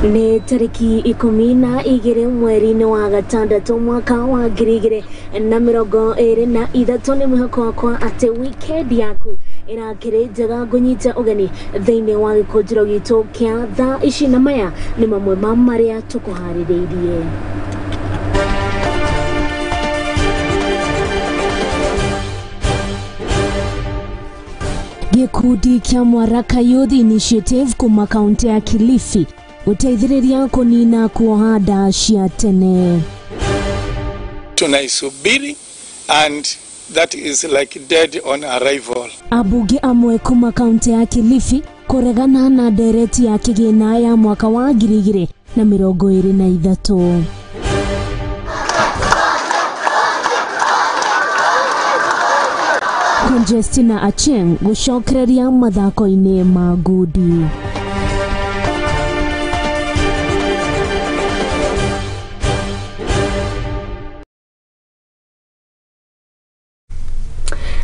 Nĩ tarĩki 12 mweri-inĩ wa gatandatũ mwaka wa 2023. Nĩ mwĩhoko wakwa atĩ weekend yaku ĩrakĩrĩ njega. Ngũnyita ũgeni thĩinĩ wa gĩkũnjĩro gitũ kĩa thaa ici, na maya nĩ mamwe ma marĩa tũkũharĩrĩirie. Gĩkundi kĩa Mwaraka Youth Initiative kuma kaunti ya Kilifi gũteithĩrĩria kũnina kuoha nda cia tene. Tunaisubiri and that is like dead on arrival. Abunge amwe kuma kaunti ya Kilifi kũregana na ndereti ya kĩgĩna ya mwaka wa 2023. Conjestina Achieng gũcokereria mathako-inĩ ma ngundi.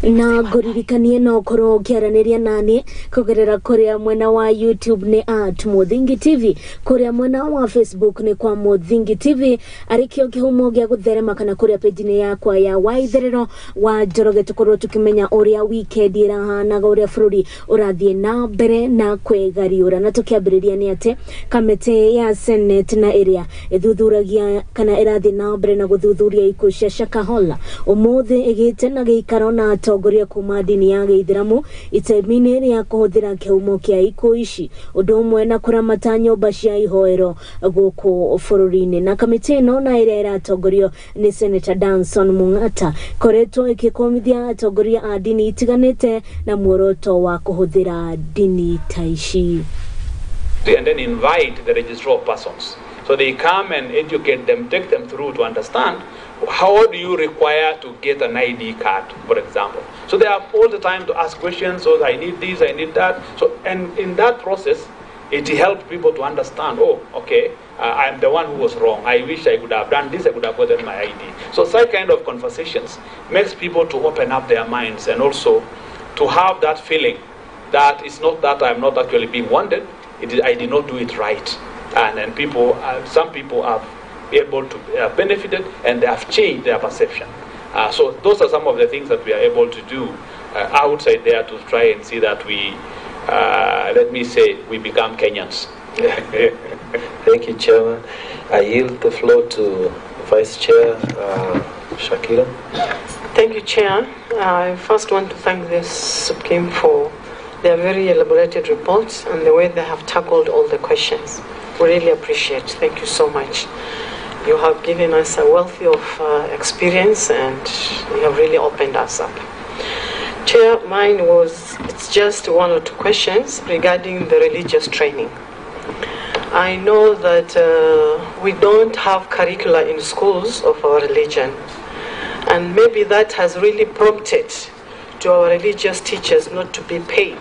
Na ngũririkanie no ũkorwo ũkĩaranĩria nani kũgerera kũrĩa mwena wa YouTube nĩ at Muthingi TV, kũrĩa mwena wa Facebook nĩ kwa Muthingi TV, arĩkĩo kĩhumo gĩa gũtherema, kana kũrĩa page-inĩ yakwa ya Waitherero wa Njoroge, tũkorwo tũkĩmenya ũrĩa weekend ĩrahanaga, ũrĩa bũrũri ũrathiĩ na mbere na kwĩgariũra. Na tũkĩambĩrĩria nĩ atĩ kamĩtĩ ya Senate na ĩrĩa ĩthuthuragia kana ĩrathiĩ na mbere na gũthuthuria ikuũ cia Shakahola ũmũthĩ ĩgĩte na gĩikaro na atongoria kuma ndini ya gĩithĩramu itemi-inĩ rĩa kũhũthĩra kĩhumo kĩa ikuũ ici ũndũ ũmwe na kũramata nyũmba cia ihoero gũkũ bũrũri-inĩ. Na kamĩtĩ ĩno na ĩrĩa ĩratongorio nĩ Senator Danson Mung'ata koretwo ĩgĩkomithia atongoria a ndini itiganĩte na muoroto wa kũhũthĩra ndini ta ici. And then invite the registrar of persons. So they come and educate them, take them through to understand how do you require to get an ID card, for example. So they have all the time to ask questions, so I need this, I need that. So, and in that process, it helped people to understand, oh, okay, I'm the one who was wrong. I wish I could have done this, I could have gotten my ID. So such kind of conversations makes people to open up their minds and also to have that feeling that it's not that I'm not actually being wanted, it is I did not do it right. And then people, some people have able to benefited and they have changed their perception. So those are some of the things that we are able to do outside there to try and see that we, let me say, we become Kenyans. Thank you, Chairman. I yield the floor to Vice Chair Shakira. Thank you, Chair. I first want to thank this SUPKEM for their very elaborated reports and the way they have tackled all the questions. We really appreciate. Thank you so much. You have given us a wealth of experience and you have really opened us up. Chair, mine was, it's just one or two questions regarding the religious training. I know that we don't have curricula in schools of our religion, and maybe that has really prompted to our religious teachers not to be paid.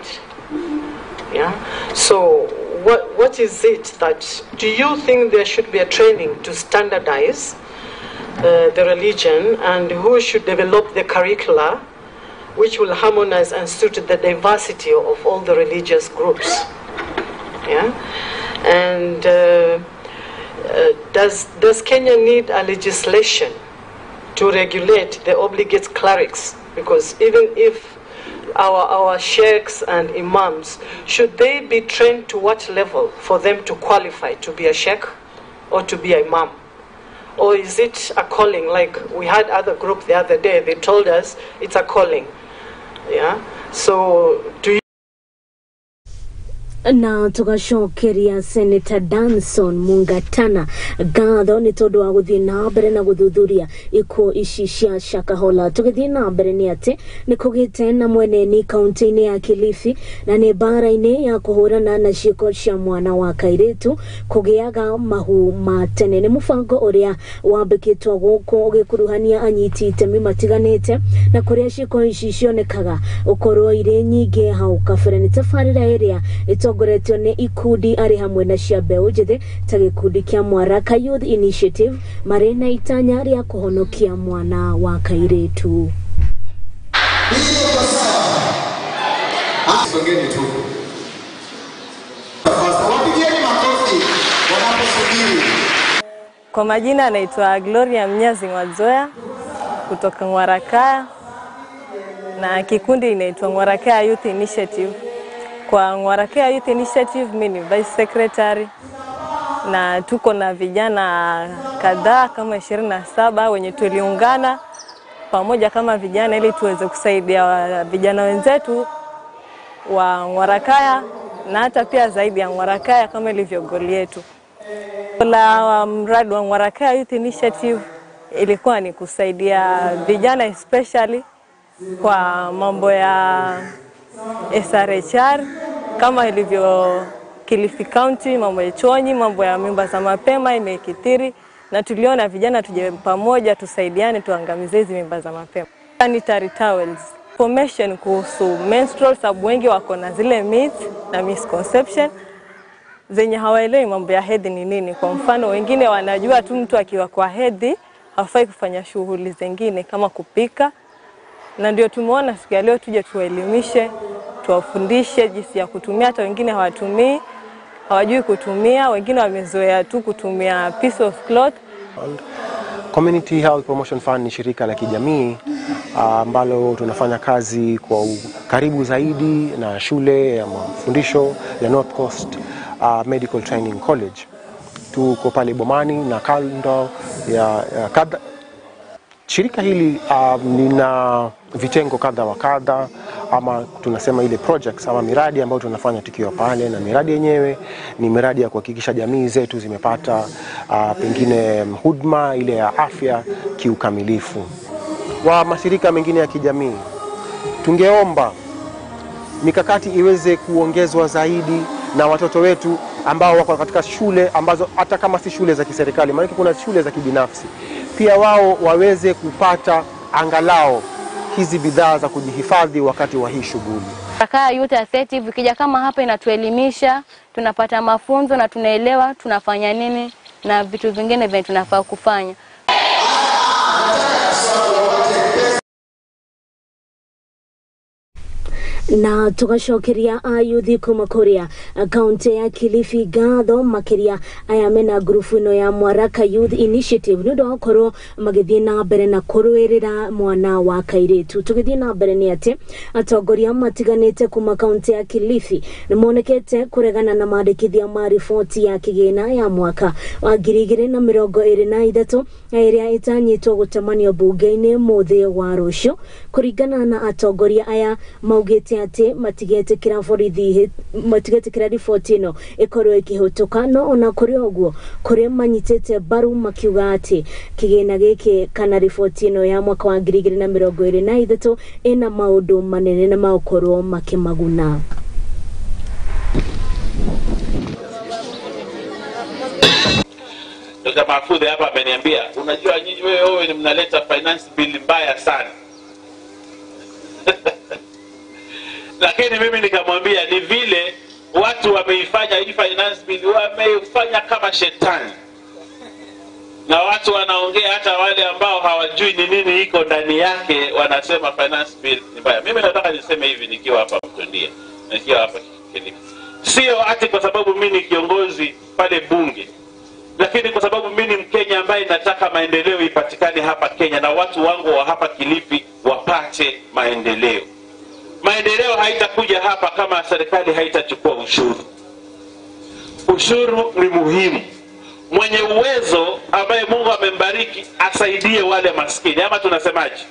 Yeah. So what is it that, do you think there should be a training to standardize the religion, and who should develop the curricula which will harmonize and suit the diversity of all the religious groups? Yeah. And does Kenya need a legislation to regulate the obligate clerics? Because even if our sheikhs and imams, should they be trained to what level for them to qualify to be a sheikh or to be an imam? Or is it a calling? Like we had other group the other day, they told us it's a calling. Yeah. So do you Na tugacokeria Senator Danson Mungatana ngatho nĩ tondũ wa gũthiĩ na mbere na gũthuthuria ikuũ ici cia Shakahola. Tũgĩthiĩ na mbere nĩ atĩ nĩ kũgĩte na mweneni kaunti-inĩ ya Kilifi, na nĩ mbara-inĩ ya kũhũrana na ciĩko cia mwana wa kairĩtu kũgĩaga mahu ma tene. Nĩ mũbango ũrĩa wambĩkĩtwo gũkũ ũgĩkuruhania anyiti itemi matiganĩte, na kũrĩa ciĩko ici cionekaga ũkorwo irĩ nyingĩ hau kabere. Nĩ tabarĩra ĩrĩa ĩtongoretio nĩ ikundi arĩ hamwe na cia mbeũ njĩthĩ ta gĩkundi kĩa Mwaraka Youth Initiative, marĩ na itanya rĩa kũhonokia mwana wa kairĩtu. Songeni tu. Kwa majina anaitwa Gloria Mnyazi Ng'wazoya kutoka Ngwarakaya na kikundi inaitwa Ngwarakaya Youth Initiative. Kwa Ngwarakaya Youth Initiative mimi ni vice secretary na tuko na vijana kadhaa kama 27 wenye tuliungana pamoja kama vijana ili tuweze kusaidia vijana wenzetu wa Ngwarakaya na hata pia zaidi ya Ngwarakaya kama ilivyo goli yetu. La mradi wa Ngwarakaya Youth Initiative ilikuwa ni kusaidia vijana especially kwa mambo ya SRHR kama ilivyo Kilifi County, mambo ya chonyi, mambo ya mimba za mapema imekithiri, na tuliona vijana tuje pamoja tusaidiane tuangamize hizi mimba za mapema. Sanitary towels, information kuhusu menstrual, sababu wengi wako na zile myths na misconception zenye hawaelewi mambo ya hedhi ni nini. Kwa mfano wengine wanajua tu mtu akiwa kwa hedhi hafai kufanya shughuli zingine kama kupika, na ndio tumeona siku ya leo tuje tuwaelimishe, tuwafundishe jinsi ya kutumia. Hata wengine hawatumii, hawajui kutumia, wengine wamezoea tu kutumia piece of cloth. Community Health Promotion Fund ni shirika la kijamii ambalo tunafanya kazi kwa karibu zaidi na shule ya mafundisho ya North Coast Medical Training College. Tuko pale Bomani na kando ya kadha. Shirika hili lina vitengo kadha wa kadha, ama tunasema ile projects ama miradi ambayo tunafanya tukiwa pale, na miradi yenyewe ni miradi ya kuhakikisha jamii zetu zimepata pengine huduma ile ya afya kiukamilifu. Wa mashirika mengine ya kijamii, tungeomba mikakati iweze kuongezwa zaidi na watoto wetu ambao wako katika shule ambazo hata kama si shule za kiserikali, maana kuna shule za kibinafsi pia, wao waweze kupata angalao hizi bidhaa za kujihifadhi wakati wa hii shughuli. Ngwarakaya Youth Assertive ikija kama hapa inatuelimisha, tunapata mafunzo na tunaelewa tunafanya nini na vitu vingine vyenye tunafaa kufanya. Na tugacokeria ayuthi kuma kuria kaunti ya Kilifi ngatho makiria aya mena ngurubu ino ya Mwaraka Youth Initiative ni undu wa gukorwo magithie na mbere na kuruirira mwana wa kairitu. Tugithie na mbere ni ati atongoria matiganite kuma kaunti ya Kilifi ni monekete kuregana na mandikithia ma riboti ya kigina ya mwaka wa 2023 ĩrĩa ĩtanyĩtwo gũcemanio bunge-inĩ mũthĩ wa rũciũ. Kũringana na atongoria aya maugĩte atĩ matigetĩkĩra borithi matigetĩkĩra riboti ĩno ĩkorwo ĩkĩhĩtũka, no ona kũrĩ ũguo kũrĩ manyitĩte mbaru makiuga atĩ kĩgĩna gĩkĩ kana riboti ĩno ya mwaka wa 2023 ĩna maũndũ manene na magũkorwo makĩmaguna. Dr. Mahfoudhi hapa ameniambia, unajua nyinyi wewe mnaleta finance bill mbaya sana. Lakini mimi nikamwambia ni vile watu wameifanya hii finance bill, wameifanya kama shetani. Na watu wanaongea, hata wale ambao hawajui ni nini iko ndani yake wanasema finance bill ni mbaya. Mimi nataka niseme hivi nikiwa hapa Mtondia, nikiwa hapa Kilifi. Sio ati kwa sababu mimi ni kiongozi pale bunge, lakini kwa sababu mimi ni Mkenya ambaye nataka maendeleo ipatikane hapa Kenya na watu wangu wa hapa Kilifi wapate maendeleo. Maendeleo haitakuja hapa kama serikali haitachukua ushuru. Ushuru ni muhimu. Mwenye uwezo ambaye Mungu amembariki asaidie wale maskini. Ama tunasemaje?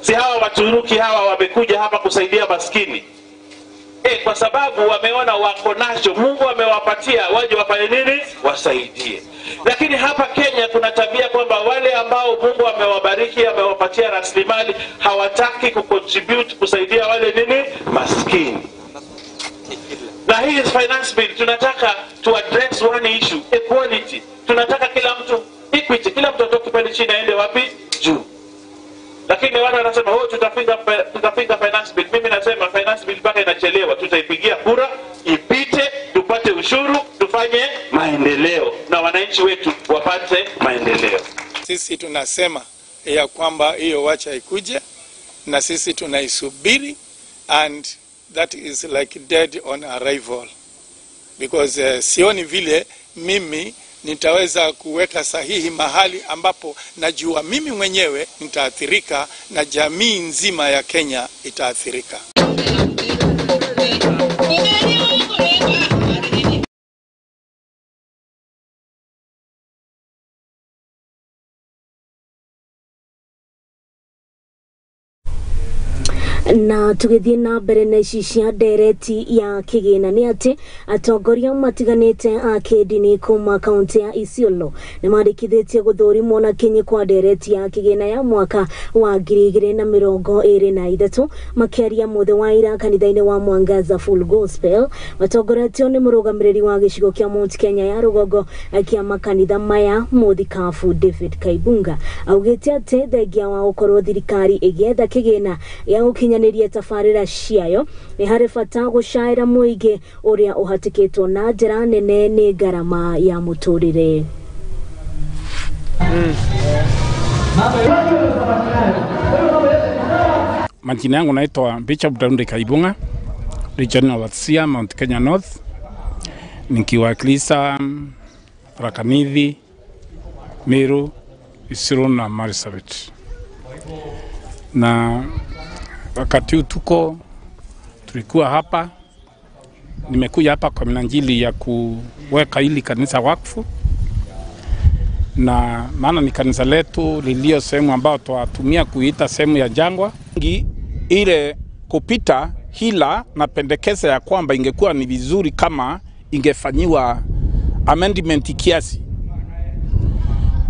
Si hawa Waturuki hawa wamekuja hapa kusaidia maskini. Kwa sababu wameona wako nacho, Mungu amewapatia waje wafanye nini? Wasaidie. Lakini hapa Kenya kuna tabia kwamba wale ambao Mungu amewabariki, amewapatia rasilimali, hawataki kucontribute kusaidia wale nini? Maskini. Na hii finance bill tunataka to address one issue, equality. Tunataka kila mtu equity, kila mtu atoke pale chini aende wapi? Juu. Lakini watu wanasema oh, tutapinga finance bill. Mimi nasema finance bill mpaka inachelewa, tutaipigia kura ipite, tupate ushuru, tufanye maendeleo na wananchi wetu wapate maendeleo. Sisi tunasema ya kwamba hiyo wacha ikuje na sisi tunaisubiri, and that is like dead on arrival because sioni vile mimi nitaweza kuweka sahihi mahali ambapo najua mimi mwenyewe nitaathirika na jamii nzima ya Kenya itaathirika. Na tugithie na mbere na ici cia ndereti ya kigina ni ati atongoria matiganite a kĩndini kuma kaunti ya Isiolo nĩ mandĩkithĩtie gũthũrimwo na kinyi kwa ndereti ya kigina ya mwaka wa 2023 makiaria muthe wa ira kanitha-inĩ wa Mwangaza Full Gospel matongoretio nĩ mũrũgamĩrĩri wa gĩcigo kĩa Mount Kenya ya rũgongo kĩa makanitha maya mũthikabu David Kaibunga augĩte atĩ thengia wa gũkorwo thirikari ĩgĩetha kĩgĩna gĩa gũkinyanĩria tabarĩra ciayo nĩ harĩ bata gũcaĩra mũingĩ ũrĩa ũhatĩkĩtwo na njĩra nene nĩ ngarama ya mũtũrĩre. Majina yangu naitwa Bishop Daudi Kaibunga, Regional Overseer Mount Kenya North, nikiwakilisha Tharaka Nithi, Meru, Isiolo na Marsabit. Na wakati huu tulikuwa hapa, nimekuja hapa kwa minajili ya kuweka hili kanisa wakfu, na maana ni kanisa letu lilio sehemu ambayo tunatumia kuita sehemu ya jangwa ile kupita hila, na pendekeza ya kwamba ingekuwa ni vizuri kama ingefanyiwa amendment kiasi,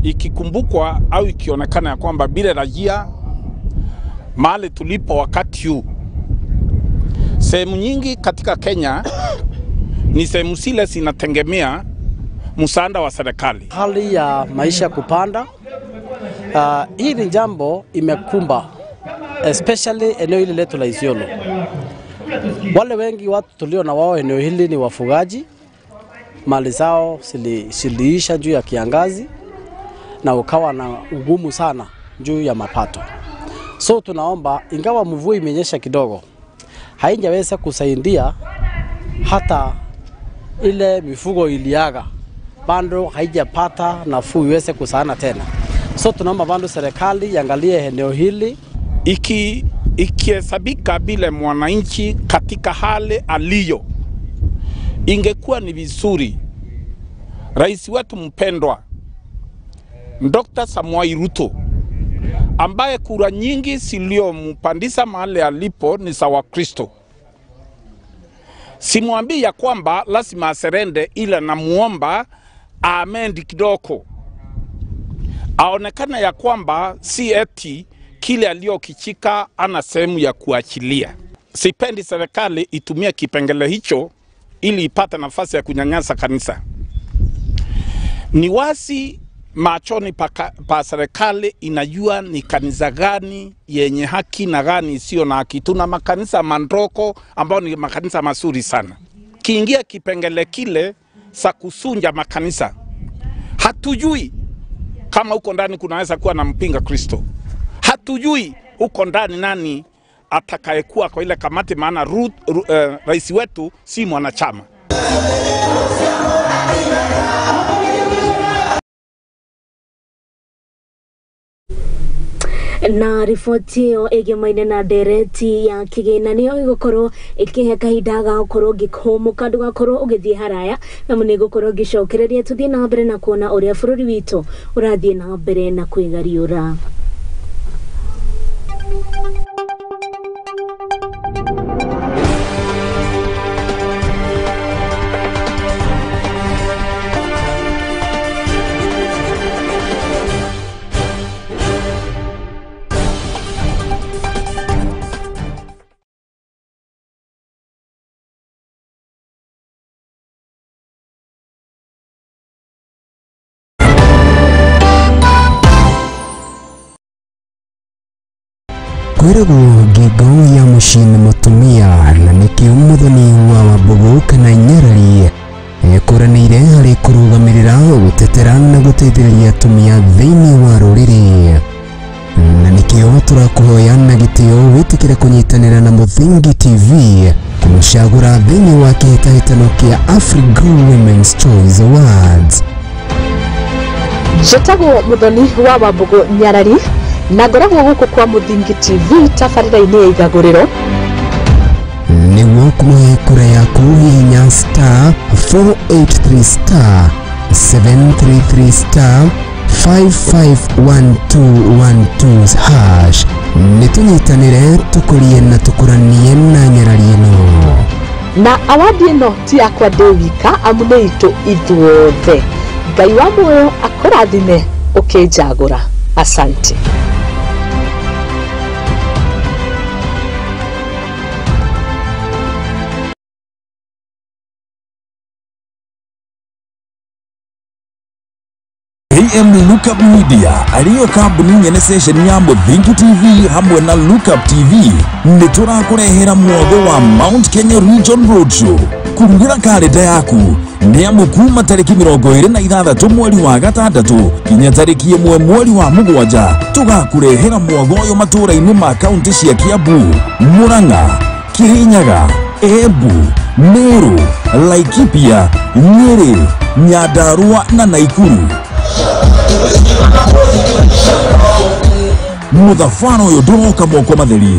ikikumbukwa au ikionekana ya kwamba bila rajia mahali tulipo wakati huu. Sehemu nyingi katika Kenya ni sehemu zile zinategemea msaada wa serikali. Hali ya maisha kupanda, hii ni jambo imekumba especially eneo hili letu la Isiolo. Wale wengi watu tulio na wao eneo hili ni wafugaji, mali zao ziliisha juu ya kiangazi na ukawa na ugumu sana juu ya mapato. So tunaomba, ingawa mvua imenyesha kidogo, haijaweza kusaidia hata ile mifugo iliaga bado haijapata nafuu iweze kusaana tena. So tunaomba bado serikali iangalie eneo hili. Ikihesabika bila mwananchi katika hali aliyo, ingekuwa ni vizuri rais wetu mpendwa Dr. Samoei Ruto, ambaye kura nyingi ziliompandisha mahali alipo ni za Wakristo, simwambii ya kwamba lazima aserende, ila namuomba aamendi kidogo, aonekana ya kwamba si eti kile aliyokichika ana sehemu ya kuachilia. Sipendi serikali itumie kipengele hicho ili ipate nafasi ya kunyanyasa kanisa. Ni wazi machoni pa serikali inajua ni kanisa gani yenye haki na gani sio na haki. Tuna makanisa mandoko ambao ni makanisa mazuri sana. Kiingia kipengele kile sa kusunja makanisa, hatujui kama huko ndani kunaweza kuwa na mpinga Kristo. Hatujui huko ndani nani atakayekuwa kwa ile kamati, maana rais wetu si mwanachama. Na riboti ĩyo ĩgemaine na ndereti ya kĩgĩna nĩyo ĩgũkorwo ĩkĩhe kahinda ga gũkorwo ngĩkũmũka, ndũgakorwo ũgĩthiĩ haraya, na nĩ ngũkorwo ngĩcokereria tũthiĩ na mbere na kuona ũrĩa bũrũri witũ ũrathiĩ na mbere na kwĩgariũra. Kwĩragwo ngingo ya mũciĩ nĩ mũtumia na nĩkĩo mũthoni wa Wambugu kana Nyarari ekũranĩire harĩ kũrũgamĩrĩra, gũtetera na gũteithĩrĩria atumia thĩinĩ wa rũrĩrĩ, na nĩkĩo tũrakũhoya na gĩtĩo wĩtĩkĩre kũnyitanĩra na Mũthingi TV kũmũcagũra thĩinĩ wa kĩhĩtahĩtano kĩa Afrigo Women's Choice Awards. Njĩtagwo Muthoni wa Wambugu Nyarari na ngoragwo gũkũ kwa Muthingi TV tabarĩra-inĩ ya Igagũrĩro. Nĩguo kũmũhe kura yaku, hihinya star 483 star 733 star 551212 hash. Nĩ tũnyitanĩre, tũkũrie na tũkũranie na nyarari ĩno. Na awadi ĩno ti yakwa ndĩ wika, amu nĩ itũ ithuothe. Ngai wa muoyo akũrathime ũkĩnjagũra. Asante. AM Lookup Media ariyo kambuni nyene station ya Muthingi TV hamwe na Lookup TV nĩ tũrakũrehera mwatho wa Mount Kenya Region Roadshow. Kurugĩra karenda yaku nĩ amu kuma tarĩki 26 mweri wa 6 nginya tarĩki 1 mweri wa 7 tũgakũrehera mwatho ũyũ matũũra-inĩ ma kaunti cia Kiambu, Murang'a, Kirinyaga, Embu, Meru, Laikipia, Nyeri, Nyandarua na Naikuru. Mũthabara ũyũ ndũroka moko matheri,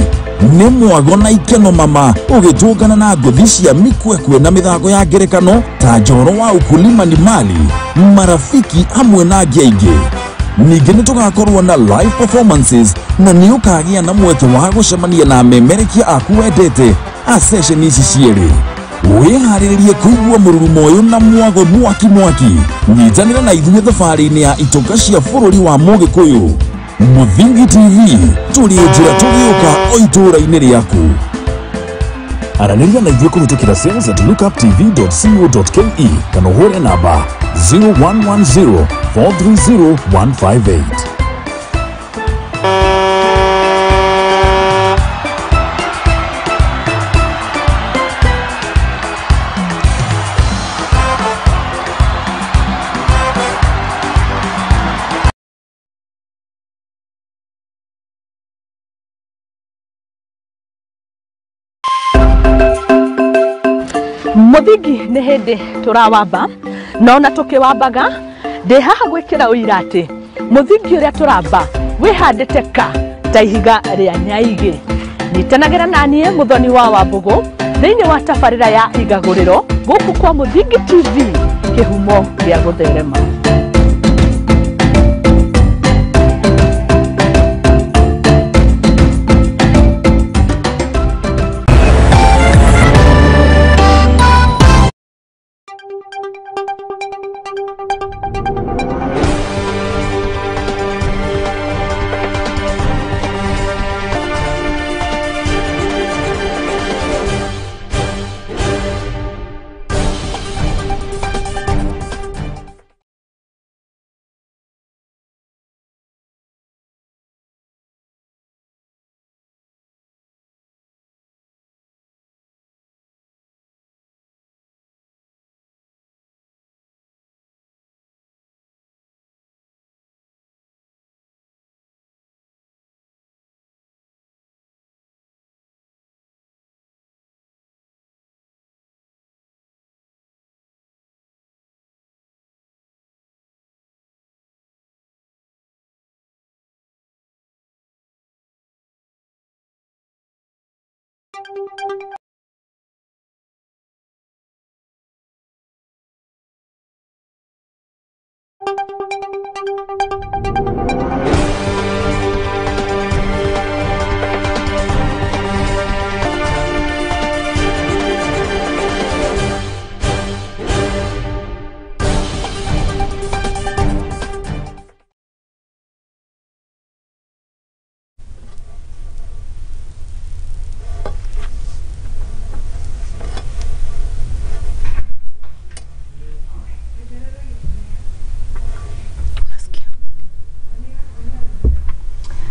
nĩ mwago na ikeno mama ũgĩtũngana na ngũthi cia mikwekwe na mĩthako ya ngerekano ta njoro wa ukulima ni mali, marafiki hamwe na angĩ aingĩ. Ningĩ nĩ tũgakorwo na live performances na nĩ ũkagĩa na mweke wa gũcemania na amemerekia aku wendete a session ici cierĩ. Wĩharĩrĩrie kũigua mũrurumo ũyũ na mwago mwaki mwaki. Nyitanĩra na ithuĩ thabarĩ-inĩ ya itonga cia bũrũri wa Mũgĩkũyũ. Muthingi TV tũrĩ njĩra tũgĩũka o itũũra-inĩ rĩaku. Aranĩria na ithuĩ kũhĩtũkĩra sales at lookuptv.co.ke kana ũhũre namba 0110 430 158. Muthingi nĩ hĩndĩ tũrawamba na ona tũkĩwambaga ndĩ haha gwĩkĩra ũira atĩ mũthingi ũrĩa tũramba wĩhandĩte ka ta ihiga rĩa nyaigĩ. Nyitanagĩra na niĩ Muthoni wa Wambugu thĩinĩ wa tabarĩra ya Igagũrĩro gũkũ kwa Muthingi TV, kĩhumo gĩa gũtherema.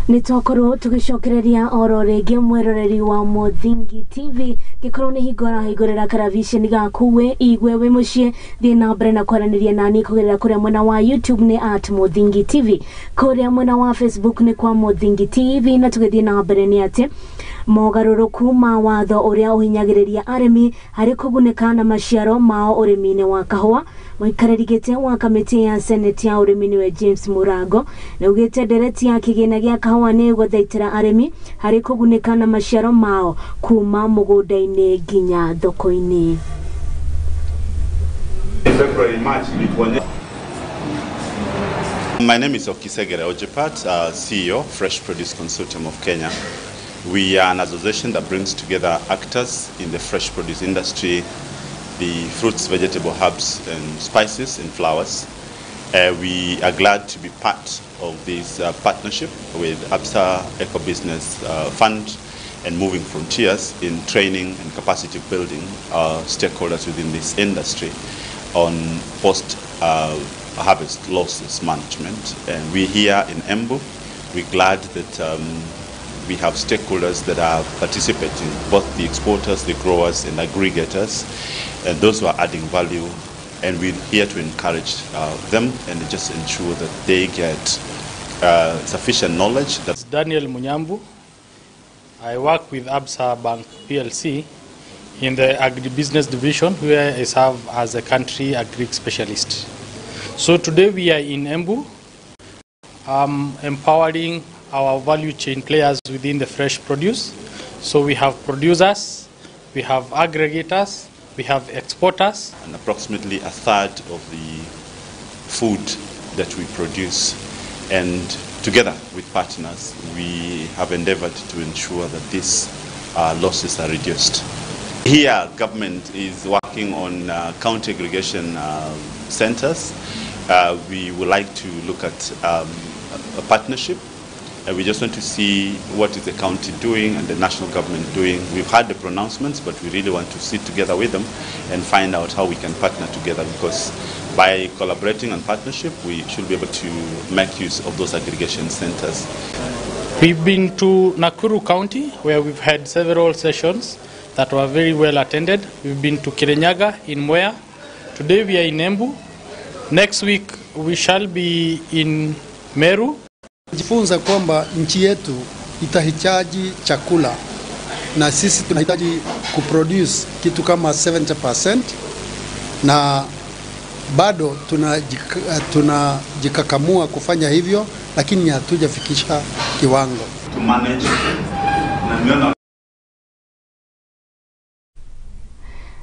Nĩ twakorwo tũgĩcokereria oro rĩngĩ mwĩroreri wa Muthingi TV, gĩkorwo nĩ hingo ũrahingũrĩra karaviceni gaku wĩ igwe wĩ mũciĩ, thiĩ na mbere na kwaranĩria nani kũgerera kũrĩa mwena wa YouTube nĩ at Muthingi TV, kũrĩa mwena wa Facebook nĩ kwa Muthingi TV. Na tũgĩthiĩ na mbere nĩ atĩ Mogarũrũku ma watho ũrĩa ũhinyagĩrĩria arĩmi harĩ kũgunĩka na maciaro mao ũrĩmi-inĩ wa kahũa. Mũikarĩri gĩtĩ wa kamĩtĩ ya Senate ya ũrĩmi nĩwe James Murango nĩaugĩte ndereti ya kĩgĩna gĩa kahũa nĩ ĩgũthaitĩra arĩmi harĩ kũgunĩka na maciaro mao kuma mũgũnda-inĩ nginya thoko-inĩ. My name is Okisegere Ojepat, CEO, Fresh Produce Consortium of Kenya. We are an association that brings together actors in the fresh produce industry, the fruits, vegetable, herbs, and spices and flowers. We are glad to be part of this partnership with Absa Eco-Business Fund and Moving Frontiers in training and capacity building our stakeholders within this industry on post-harvest losses management. And we're here in Embu. We're glad that we have stakeholders that are participating, both the exporters, the growers, and aggregators, and those who are adding value. And we're here to encourage them and just ensure that they get sufficient knowledge. That's Daniel Munyambu. I work with Absa Bank PLC in the agribusiness division, where I serve as a country agri specialist. So today we are in Embu, empowering our value chain players within the fresh produce. So we have producers, we have aggregators, we have exporters. And approximately a third of the food that we produce. And together with partners, we have endeavored to ensure that these losses are reduced. Here, government is working on county aggregation centers. We would like to look at a partnership. We just want to see what is the county doing and the national government doing. We've had the pronouncements, but we really want to sit together with them and find out how we can partner together, because by collaborating and partnership, we should be able to make use of those aggregation centers. We've been to Nakuru County, where we've had several sessions that were very well attended. We've been to Kirinyaga in Mwea. Today we are in Embu. Next week we shall be in Meru. Jifunza kwamba nchi yetu itahitaji chakula na sisi tunahitaji kuproduce kitu kama 70%, na bado tunajikakamua kufanya hivyo, lakini hatujafikisha kiwango. To manage na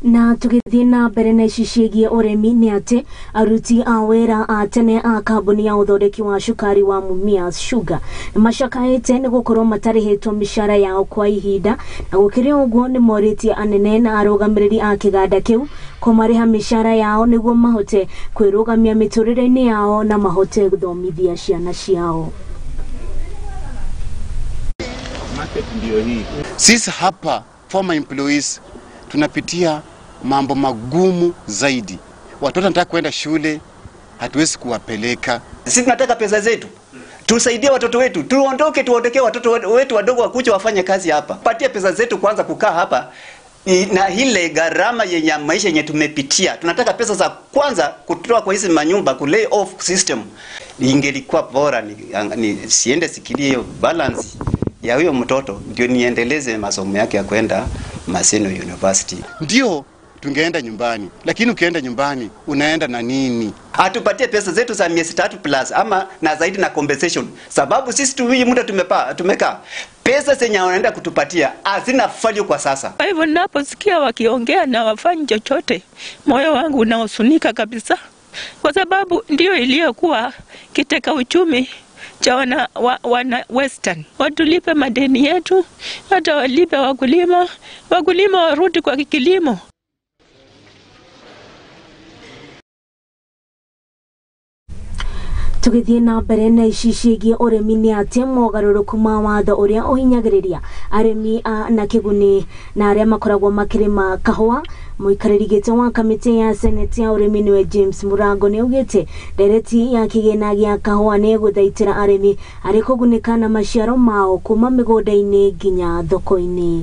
Na tugithie na mbere na ici ciĩgiĩ ũrĩmi nĩ atĩ aruti a wĩra a tene a kambuni ya ũthondeki wa cukari wa Mumias Sugar nĩ macakaĩte nĩ gũkorwo matarĩhĩtwo mĩcara yao kwa ihinda, na gũkĩrĩ ũguo nĩ morĩtie anene na arũgamĩrĩri a kĩganda kĩu kũmarĩha mĩcara yao nĩguo mahote kwĩrũgamia mĩtũrĩre-inĩ yao na mahote gũthomithia ciana ciao. Sisi hapa former employees tunapitia mambo magumu zaidi. Watoto wanataka kwenda shule, hatuwezi kuwapeleka. Sisi tunataka pesa zetu. Tusaidie watoto wetu, tuondoke, tuondokee watoto wetu wadogo wakuje wafanye kazi hapa. Patie pesa zetu kwanza kukaa hapa na ile gharama yenye maisha yenye tumepitia. Tunataka pesa za kwanza kutoa kwa hizi manyumba, ku lay off system. Ingelikuwa bora ni siende sikilie hiyo balance ya huyo mtoto ndio niendeleze masomo yake ya kwenda Maseno University. Ndio tungeenda nyumbani, lakini ukienda nyumbani unaenda na nini? Atupatie pesa zetu za miezi 3 plus ama na zaidi na compensation, sababu sisi tu hii muda tumekaa pesa zenye wanaenda kutupatia hazina value kwa sasa. Kwa hivyo ninaposikia wakiongea na wafanyi chochote, moyo wangu unahuzunika kabisa, kwa sababu ndio iliyokuwa kiteka uchumi cha wana Western. Watulipe madeni yetu, hata walipe wakulima, wakulima warudi kwa kilimo. Tugithie na mbere na ici ciĩgiĩ ũrĩmi nĩ atĩ mogarũrũku ma watho ũrĩa ũhinyagĩrĩria arĩmi na kĩguni na arĩa makoragwo makĩrĩma kahũa. Mũikarĩri gĩtĩ wa kamĩtĩ ya Senate ya ũrĩmi nĩwe James Murango nĩaugĩte ndereti ya kĩgĩna gĩa kahũa nĩ ĩgũthaitĩra arĩmi harĩ kũgunĩka na maciaro mao kuma mĩgũnda-inĩ nginya thoko-inĩ.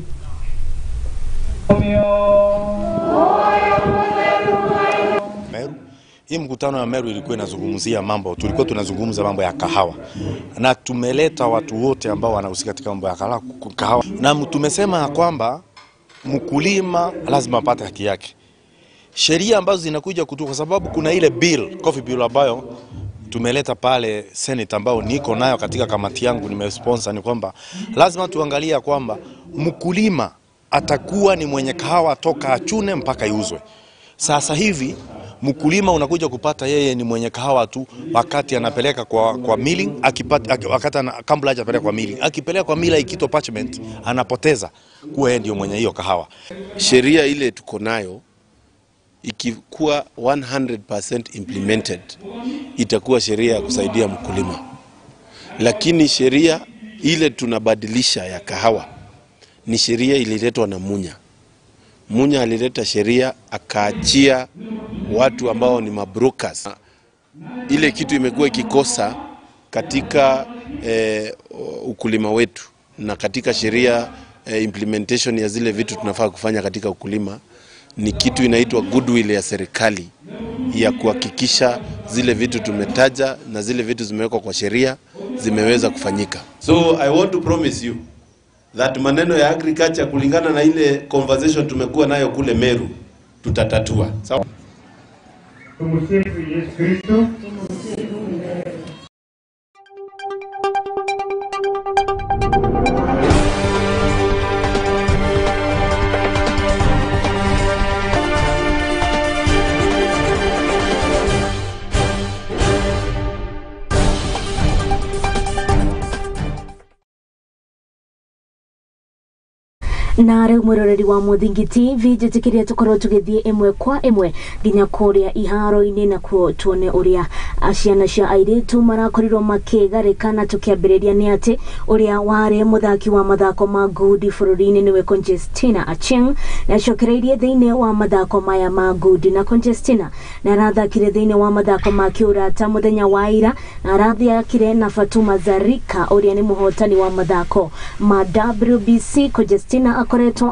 Meru Hii mkutano ya Meru ilikuwa inazungumzia mambo, tulikuwa tunazungumza mambo ya kahawa, na tumeleta watu wote ambao wanahusika katika mambo ya kahawa, na tumesema kwamba mkulima lazima apate haki yake. Sheria ambazo zinakuja kutoka, kwa sababu kuna ile bill, coffee bill ambayo tumeleta pale Senate, ambao niko nayo katika kamati yangu, nimesponsor, ni kwamba lazima tuangalie kwamba mkulima atakuwa ni mwenye kahawa toka achune mpaka iuzwe. Sasa hivi mkulima unakuja kupata yeye ni mwenye kahawa tu wakati anapeleka kwa milling, akipata wakati kabla hajapeleka kwa milling, akipeleka kwa mila ikito parchment anapoteza kuwa yeye ndio mwenye hiyo kahawa. Sheria ile tuko nayo ikikuwa 100% implemented itakuwa sheria ya kusaidia mkulima, lakini sheria ile tunabadilisha ya kahawa ni sheria ililetwa na Munya. Munya alileta sheria akaachia watu ambao ni mabrokers. Ile kitu imekuwa ikikosa katika ukulima wetu na katika sheria implementation ya zile vitu tunafaa kufanya katika ukulima ni kitu inaitwa goodwill ya serikali ya kuhakikisha zile vitu tumetaja na zile vitu zimewekwa kwa sheria zimeweza kufanyika. So I want to promise you that maneno ya agriculture kulingana na ile conversation tumekuwa nayo kule Meru tutatatua. Sawa. Tumsifu Yesu Kristo. Na rĩu mwĩroreri wa Mũthingi TV njĩtĩkĩria tũkorwo tũgĩthiĩ ĩmwe kwa ĩmwe nginya kũrĩa iharo-inĩ na kuo tuone ũrĩa ciana cia airĩtu marakorirwo makĩgarĩka, na tũkĩambĩrĩria nĩ atĩ ũrĩa warĩ mũthaki wa mathako ma ngundi bũrũri-inĩ nĩwe Conjestina Achieng na acokereirie thĩinĩ wa mathako maya ma ngundi, na Conjestina na arathakire thĩinĩ wa mathako ma kĩũrata mũthenya wa ira, na arathakire na Fatuma Zarika ũrĩa nĩ mũhotani wa mathako ma WBC. Conjestina akoretwo